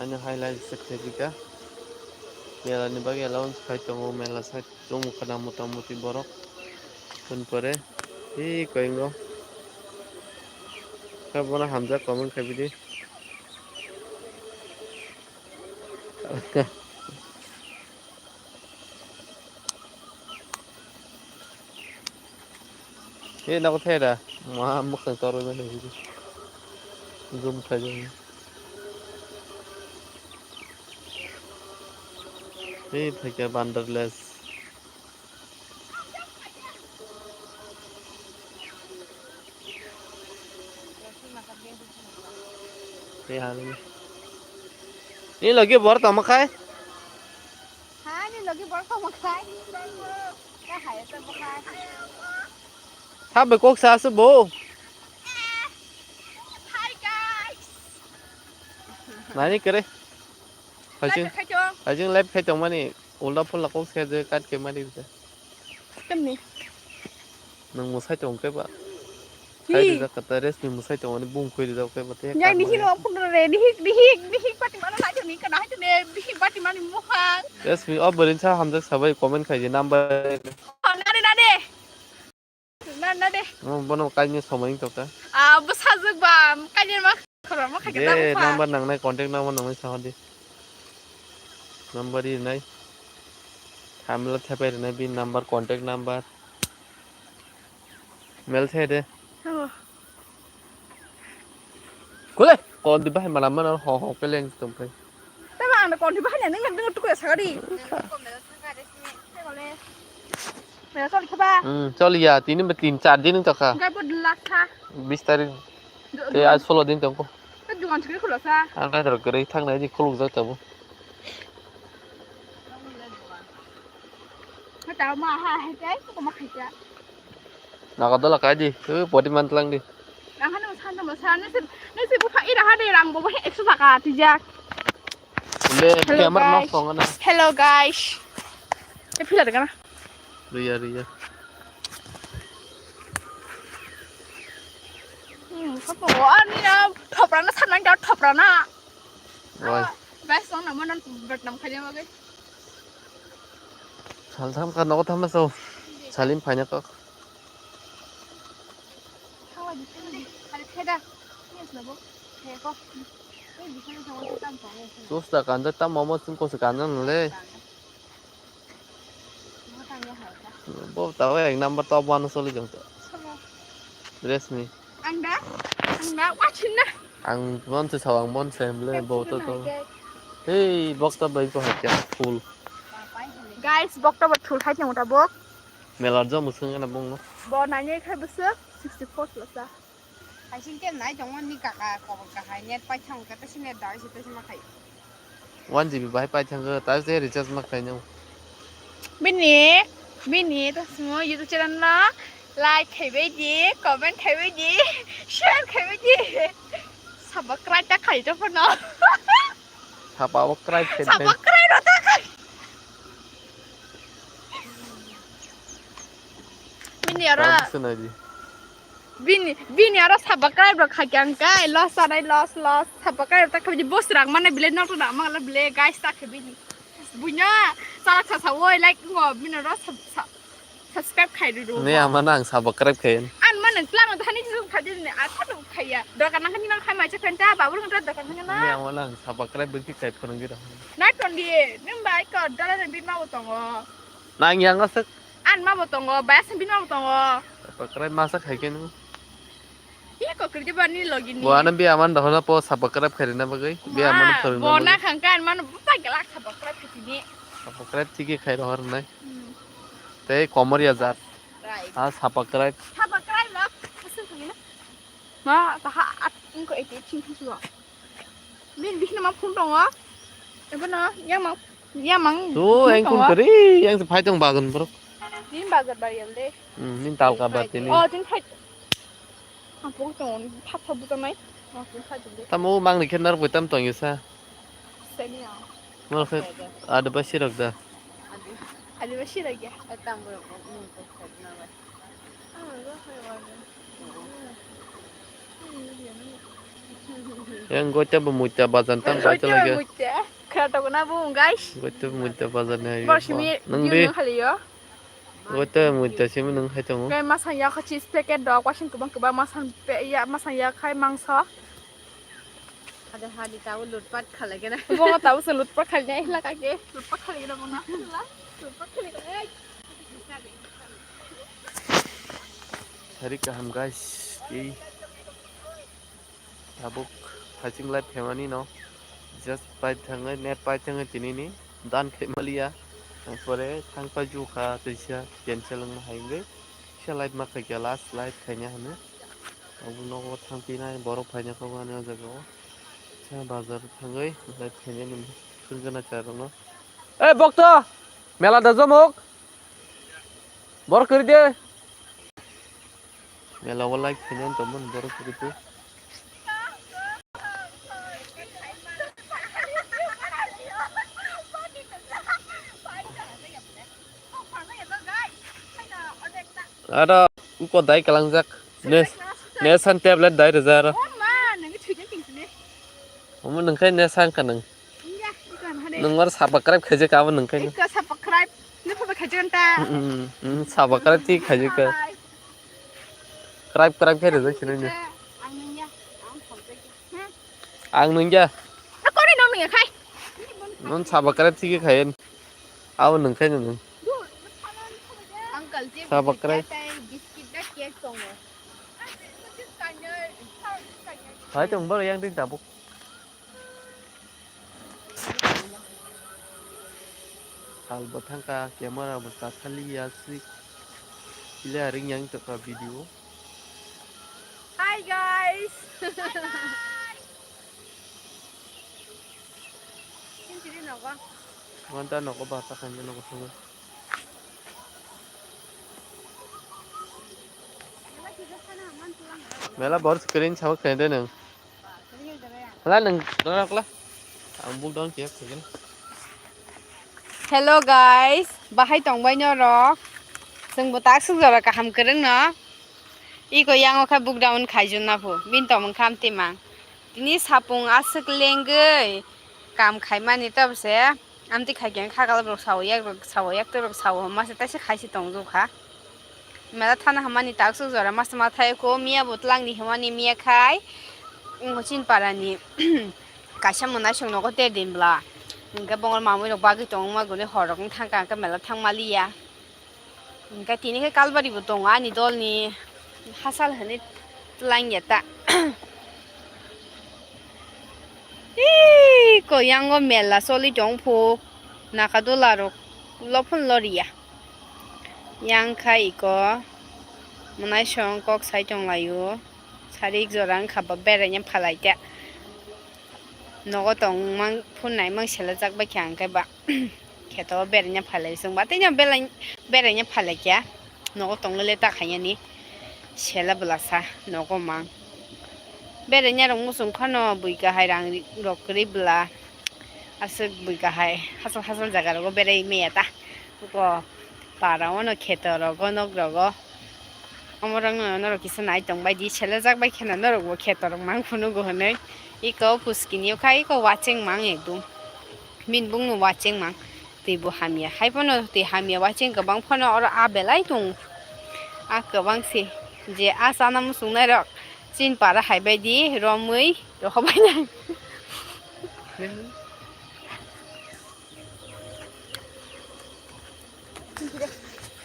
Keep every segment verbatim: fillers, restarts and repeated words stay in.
Ani highlight se khaibika. Mela ni bagwi allowance khai tongo, mela side chwng khana mota moti borok. Phun pore. Hi koingo. Kha bono hamjak comment khaibidi. He, nogo thai da. Ma, mwkhang torwi mani hidi. Zoom khaijak. He, phaikha Bandarles. He, ha, ni. Ni logi bor tamo khai? Ha, ni logi bor tamo khai? Ka hai tamo khai? Thabe kok sa ase bo. Hi, guys. Nani kere? Hajing, Live khai tong. Hajing live khai tong mani ulda phulda kok se je kat ke mani je. Kemni? Nang musai tong ke ba? Hi. Khai rijak kata Resmi musai tong mani bung khui rijak ke ba te. Yang kat dihi mani. No phun re, dihi, dihi, dihi bati mana hai tong ni kana hai tong ne, dihi bati mani mukhang. Resmi o berin sa hamjak sabai comment khai je number. Oh, nade, nade. Na, na de. Mo bono kaini somoi wng tongkha. Ah, bwsajwk ba, kaini ma khorokma khaikhe. Je, ta bupha. Number nangnai, contact number nangnai, saha di. Number rinai. Hamla thepai rinai, bini number, contact number. Mail the de. Obo. Kule, kon di bahai mana mana ho ho ke leng tum kai. Tama ang kon di bahai nang nang tuk saka di. Mela choli khaba. Hmm, choli ya, tini ba tin char din tongkha. Gai bod lakha. Bis tarik. Te ai solo din tongkha. Te dukan chikri khula sa. Ang kai tor gari thang nai di khuluk jak tabu. Hata ma ha hai kai ko ma khai ka. Naga dola kai di, eh, body man tlang di. Rang hano san tamo san, nese, nese bupha ira hade rang bobo he ekso taka tijak. Le, hello, camera guys. Nok song na. Hello, guys. E pila de kana? Riya, riya. Hmm, sopo ani na thopra na san nang thopra na. Oi. Ah, guys, song na manan bet nam khanya magai. Sal tham ka nogo tham so. Salim phanya kok. Sus da kanja tam momo sing kosi kanja nole. Bo tawa ek number top one soli jong to. Dress ni. Ang da, ang da, watching na. Ang mon se sawang mon se emble bo to to. Hey, bokta bai ko hakya full. Guys, bokta ba thul hai tong ta bok. Melar jom swng na bong no. Bo nanya khai bwswk sixty four plus. Haising ke nai tong ni kaka ko kahai net pai thang ka tasi net dai si tasi ma khai. One G B bai pai thang ka tasi recharge ma khai no. Bini, bini to smo YouTube channel no like khai bai di, comment khai bai di, share khai bai di. Subscribe ta khai to phano. Sapa o cry khe. Sapa cry rota kai. Bini aro. Tang swnai di. Bini, bini aro sapa cry rok khai kang kai. Loss anai loss, loss. Sapa cry rota kai. Boss rang mana bile nok rok mang la bile guys ta khe bini. Bunya, sala sa sa oi like ngo bini aro sa, sa. Subscribe khai rw rw. Ne ama nang subscribe khai. An ma nang tlang thani jisung khai jini a thani khai ya. Dokan nang ni nang khai ma cha khanta babur nang dokan nang na. Ne ama nang subscribe bwkhi khai phwrwngwi rw. Na ton di, nung bai ko dala na bin ma bo tongo. Nang yang asuk. An ma bo tongo, bai sa bin ma bo tongo. Subscribe ma sa khai ke nung. Iko kwrwidi bani logini. Bo ano bi aman dohona po subscribe khairina bagwi. Bi aman phwrwngna bagwi. Bo na khangka an mano buta gelak subscribe khaitini. Subscribe tigi khai rohor nai. Hmm. Tei komor ya jat. Right. Ha subscribe. Subscribe lok. Asal khangina. Ma taha at ingko eighty eight ching ching suwa. Bin bihna ma phone tongo. Ebo na yang ma, yang mang. Tu phone engkun tongo. Kari yang se phai tong bagan bro. Din bagan bari elde. Hmm, nin talka bat ini. Oh, din phai. Apo tong thap thap buta mai. Oh, din phai tong de. Tamo mang ni khe nar butam tong yesa. Seni ya. Mar khe ada basi rok da. Ada basi rok ya. Tam bro. Ah, lo hai wa. Hmm. Yang goita bo muita bazar tam bai Goita tolai bo ke. Muita. Kha to na bo, guys. Goita bo muita bazar ni hai. Bor simi Nang view di. Nang khali yo. Goita muita simi nang hai tongo. Kai masang ya kha cheese packet dok, wasing kubang kubang masang pe-, ya, masang ya khai mangso. Ada hadi tahu lutpat khala kena. Bo tahu se lutpat khala, laka ke. Lutpat khala kena bo na. Lutpat khala kena. Hari kaham, guys. Ki tabuk haching live khaimani no. Just pai thangwi, net pai thangwi tinini dan khai maliya. Ang pore thang pai ju kha, tisa cancel wngma hai wngwi. Kisa live ma khaikha, last live khaina hwnwi. Abo nogo thang pinai borok phaina kha ani o jaga o. Sa bazar thangwi live khainani swngchana charwkno. Ei bokto! Mela da jomok! Borok kwrwi de! Mela o live khainani tongmani borok kwrwi de. Aro uko dai kalangjak. Nes, nesan tablet dai rwja aro. Omo nungkhe nesan ka nung. Nung mar subscribe khaijak abo nungkhe. Subscribe. Subscribe ti khaijak ka. Subscribe khe rwjak sinai ni. Ang nungya. Kori nung nungya khai. Nung subscribe ti khe khayen. Abo nungkhe nung. Uncle, je Sa bakrai. Biscuit da cake tongo. Hai tong boro yang ding tabuk. Hal bo thangka camera bo kathali ya si. Ile aring yang toka video. Hi guys. Sini nogo. Manta nogo basa kanya nogo sungo. Mela bor screen sao kende nung. Hala nung dorak la. Ang buk dong kiya kagin. Hello guys, bahai tongbai norok. Chwng bo tak suk jora kaham kwrwng no. Iko yango kha buk down khaijun na phu. Bin tong mung kham timang. Tini sapung aswk lengwi kam khaimani tabse amtwi khaikhe khakalrok sao, yakrok sao, yaktorok sao, masa taisa khaisi tongjokha. Mela thana hamani taksuk jora masa ma thaiko miya bo twlangni himani miya khai, chini parani kaisa mwnaisong nogo ter din bwla. Hinkhe bongor mamwirok bagwi tongma gwnwi horrok wng thangkha, hinkhe mela thangmaliya. Hinkhe tini khe Kalbari bo tongo ani dolni hachal hinwi twlangya ta. Iko yango mela choli tong phu, nakadola rok ulo phun loriya. Yang kha iko mwnaisong kok sai tong laio, sarik jora wngkha bo beraina phalai ta. Nogo tongmang phun naimang selajak bai kha hwnkhe ba kheto beraina phalai chwng ba tei no belai beraina phalai kha nogo tongwi le ta khaiyani sela bwlasa nogo mang beraina rok muchung khano bui kahai rang rok kwrwi bwla aswk bui kahai hachal hachal jaga rogo berai maya ta. Uko para ono kheto rogo nok rogo. Omo rok no norok kisa nai tong bai di selejak bai kheno norok bo kheto rok mang phunu go hinui. Iko puskini o khai iko wacheng mang ekdum. Bini bung no wacheng mang. Twi bo hamya. Hai phano twi hamya wacheng kwbang phano oro a belai tong. A kwbang se je a chana muchung nai rok chin para hai bai di romwi rohor bai nai.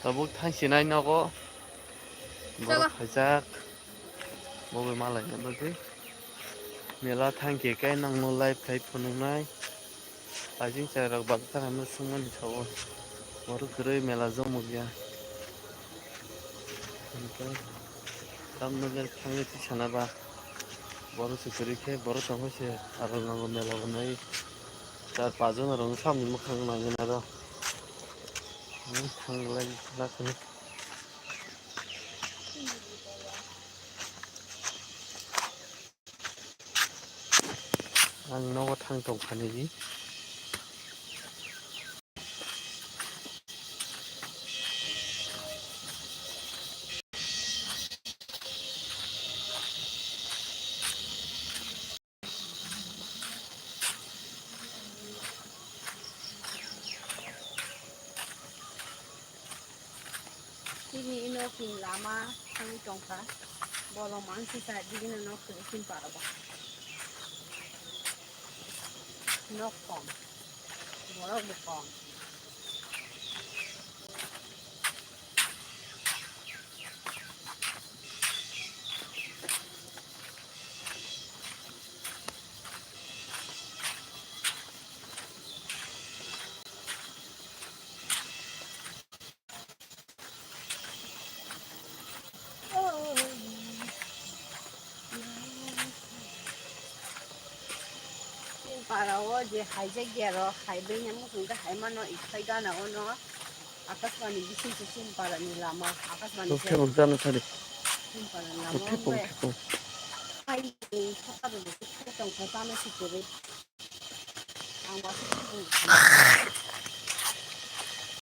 Tabuk thang sinai nogo. Borok khaijak. Bo bai malai na bagwi. Mela thang khe khe nang no live khai phunuk nai. Ajing chai rok bak thang no sung mani sao. Borok kwrwi mela jomuk ya. Tam no thang twi sana ba. Borok se kwrwi khe borok tong khe se aral nango mela bo nai. Char pach jon rok samni mwkhang nangwi naro. Ang thang lai lakhani. Ang nogo thang tong phani di. Bini ino kin lama thangwi tongkha. Bolong mansisa bini nok kin para bo. Nok kom. Borok bo kom. Para o je haijak ya ro, hai bini mukhung khe hai mano, ikhai gana o no. Akashbani bising se Simpara ni lama, Akashbani se Thepuk jana thari. Simpara ni lama Thepuk, wngkhe thepuk. Hai ni saka de se thai tong khe tamo si kere. Ang ba se thepuk.